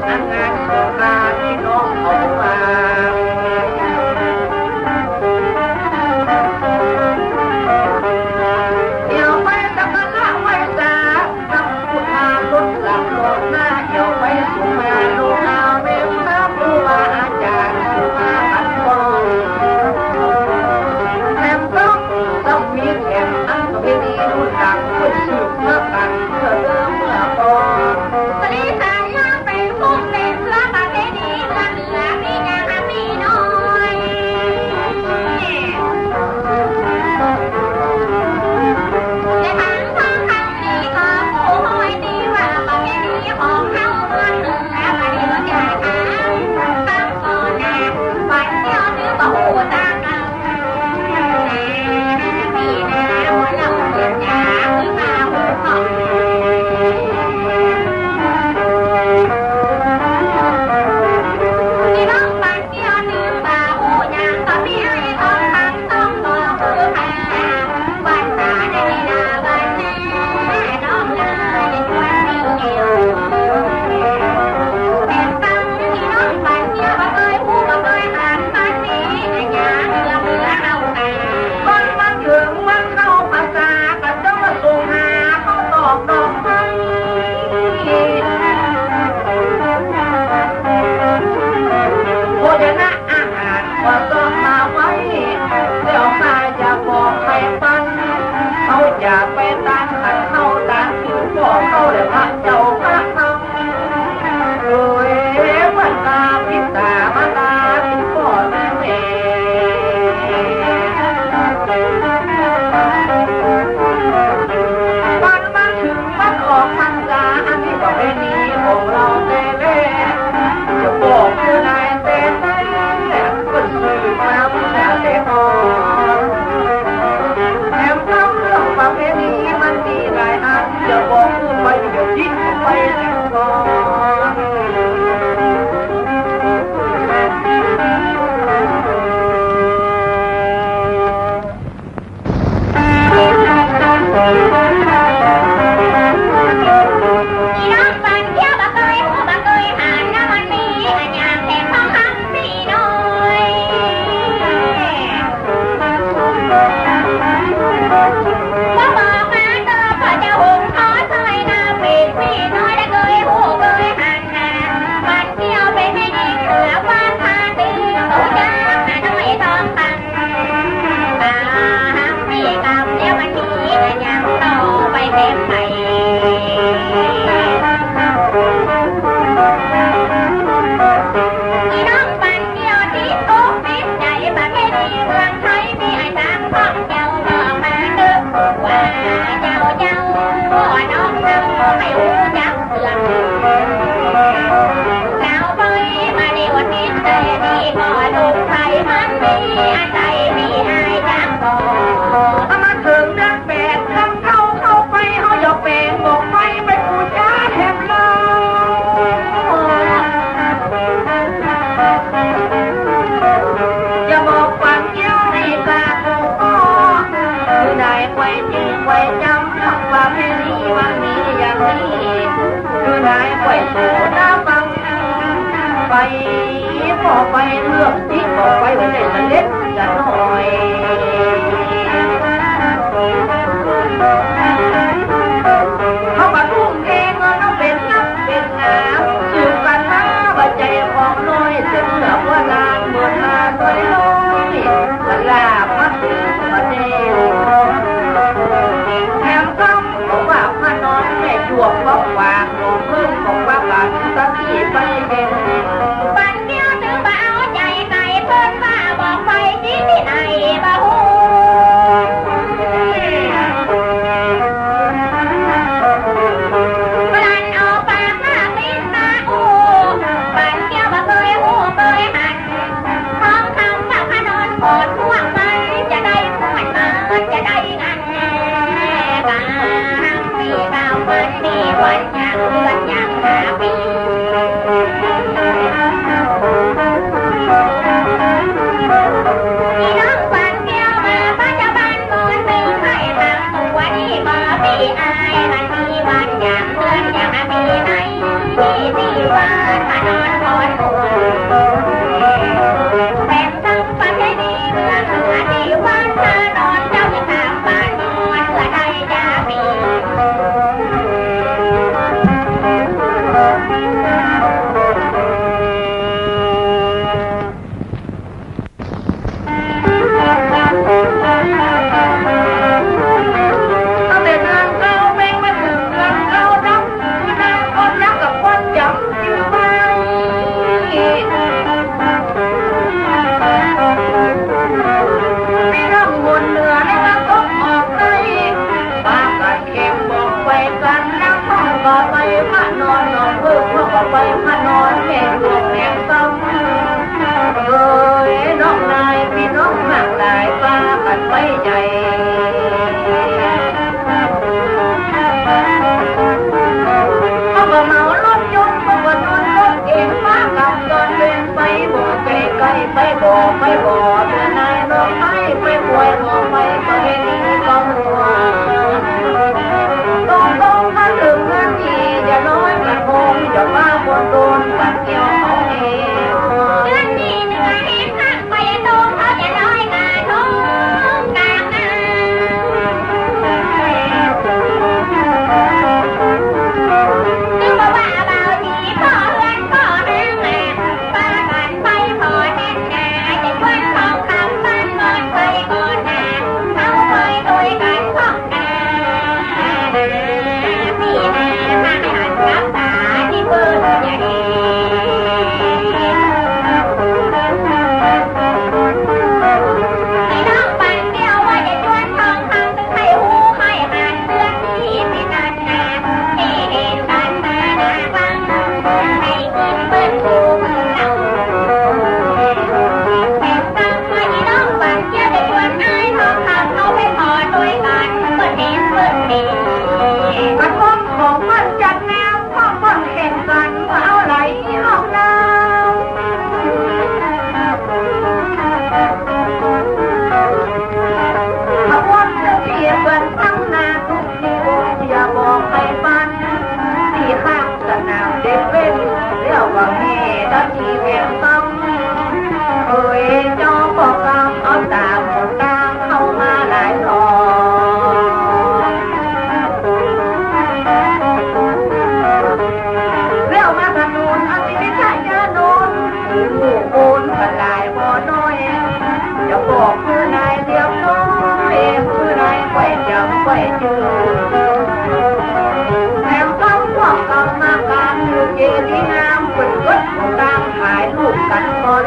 ອັນງານສົງການພີ່ນ້ອງເຮົາມາ ດຽວໄປສັກກາລະໄຫວ້ສາ ນຳພຸດທາລຸດຫຼັງລົງໜ້າ ດຽວໄປສຸມາລຸງອາເມມາ ຄູບາອາຈານສຸມາພັນກອງ ແຖມຕ້ອງ ຕ້ອງມີແຖມອັນປະເພນີລຸ້ນຫຼັງ ເພື່ອສືບມາກັນເທື່ອເດີມເມື່ອກ່ອນ. ມັນເຖິງວັນເຂົ້າພັນສາ ກະເຈົ້າມາສົ່ງຫາເຂົ້າຕອກດອກໄມ້ ໂພຊະນະອາຫານກໍຕ້ອງມາໄວ້ ແລ້ວຂ້າຈະບອກໃຫ້ຟັງ ເຮົາຈະໄປຕາມຂັນເຮົາ ຕາມຄືພໍ່ເຮົາ ແລະພະເຈົ້າພະນາງ ໂດຍວັນຕາປິດຕາມາຕາ ຄືພໍ່ຄືແມ່ ວັນມາເຖິງວັນອອກພັນສາ ອັນນີ້ປະເພນີຂອງເຮົາແທ້ແລະ ຈະບອກຄືນາຍແຕ່ແລກ ເພິ່ນສືບມາເມື່ອແຕ່ກ່ອນ ແຖມນຳເລື່ອງປະເພນີມັນມີຫຼາຍອັນ ຈະບອກຄືໄປ ຈະຄິດໄປແລ້ວກ່ອນ. ມາເຖິງເດືອນແປດ ຄັນເຂົ້າ ເຂົ້າໄປ ເຮົາຢາກແປງດອກໄຟໄປປູຊາແທນລາວ ຢ່າບອກຂວັນກ່ຽວໃຫ້ການຮູ້ພໍ ຄືນາຍໄກວຈື່ໄກວຈຳ ວ່າແມ່ນນີ້ວ່າມີຢ່າງນີ້ ຄືນາຍໄກວໂຕໜ້າຟັງ ໄປ ພໍໄປເລື່ອງຈິດ ບອກໄປວ່າໄດ້ສະເດັດສະໜ້ອຍ ເຮົາກະທຸ່ມເທເງິນເປັນໜັກເປັນໜາ ສືບກັນມາວ່າໃຈຂອງນ້ອຍ ແຕ່ເມື່ອຫົວລ້ານເມີດມານ້ອຍນ້ອຍ ລາບມາຄືປະເດ ແຖມຄຳ ບອກວ່າພະນ້ອງແມ່ຈວບບອກວ່າ ເພິ່ນບອກວ່າບາດສະຕິໄປເຫັນ ບັດດຽວຖືວ່າເອົາໃຈໃສ່ ເພິ່ນວ່າບອກໄປຈິດທີ່ໃນບໍ່ຮູ້ ບລັນເອົາປາກມາປິດມາອູ້ ບັດດຽວບໍ່ເຄີຍຮູ້ເຄີຍຫັນ ທອງຄຳວ່າພະນອນໂຄດພວກມັນຈະໄດ້ມ່ວນ ມັນຈະໄດ້ງັນ ກາງປີເກົ່າມັນມີວັນຍັງເດືອນຍັງຫ້າປີ ໄປພະນອນແມ່ນລູກແມ່ນເຕົ້າ ເອີຍ ນ້ອງນາຍ ພີ່ນ້ອງມາກຫຼາຍ ພາກັນໄປໃຫຍ່ ເຂົາກໍເໝົາລົດຍົນ ເຂົາກໍນອນລົດເອງ ພາກັນຕອນເວັນ ໄປບໍ່ໄກໄກ ໄປບໍ່ ໄປບໍ່ ເທື່ອນາຍນ້ອງໄປ ໄປປ່ວຍບໍ່ໄປ ກໍເຮັດດີກໍມ່ວນ ຕ້ອງ ຕ້ອງມາເຖິງເຮືອນນີ້ ຢ່ານ້ອຍກະໂກງ ຢ່າວ່າບໍ່ໂດນກັນກ່ຽວເຮົາເອງ ເດືອນນີ້ເໜືອແຮງ ໄປໂຕເຂົາຈະລອຍກະທົງກາງນາ ຄືບໍ່ວ່າບ່າວດີພໍ່ເຮືອນພໍ່ນາງມາ ປາກັນໄປຂໍແຕ່ງໜ້າ ຈະຊວນທອງຄຳບ້ານງອນໄປກ່ອນໜ້າ ເຮົາຄ່ອຍໂດຍກັນພ້ອມໜ້າ ປີໜ້າມາໃຫ້ຫັນກັບຕາທີ່ເບິ່ງຢ່າແດ່ ໃຫ້ນ້ອງປັນແກ້ວວ່າຈະຊວນທອງຄຳ ໃຫ້ຮູ້ໃຫ້ຫັນເລື່ອງທີ່ຊິຕັດໜ້າ ທີ່ເຫັນກັນມາໜ້າຟັງ ໃຫ້ກິນເບິ່ງຄູ່ເບິ່ງເລົ່າ ແຕ່ງຕັ້ງມາທີ່ນ້ອງປັນແກ້ວຈະຊວນອ້າຍທອງຄຳ ເຮົາໄປຂໍໂດຍກັນເປີດເດນເປີດເດນ ກະທົງຂອງເພິ່ນຈັດແນວ ພວກເພິ່ນແຂ່ງກັນ ເອົາໄຫຼອອກນາວ ຂະບວນເຈົ້າທີ່ເພິ່ນຕັ້ງໜ້າທຸກທີ່ອົງ ຢ່າບອກໃຜປັນ ທີ່ຂ້າງສະໜາມເດັກເວັນ ແລ້ວກໍແຫ່ດອກທີ່ແມ່ນຕ້ອງ ເອີຍ ເຈົ້າກໍກຳເອົາຕາມຄົນຕ່າງເຂົ້າມາຫຼາຍດອກ ແລ້ວມາຖະໜົນອະຕິວິທະຍານົນ ຜູ້ຄົນກໍຫຼາຍບໍ່ນ້ອຍ ຈະບອກຄືນາຍລຽບຮ້ອຍ ຄືນາຍໄປຈຳໄປຈື່ ແຖມເຂົາພວກກຳມະການຢູ່ເຈດີງາມ ເພິ່ນເບິດຜູ້ຕ່າງຖ່າຍຮູບກັນກ່ອນ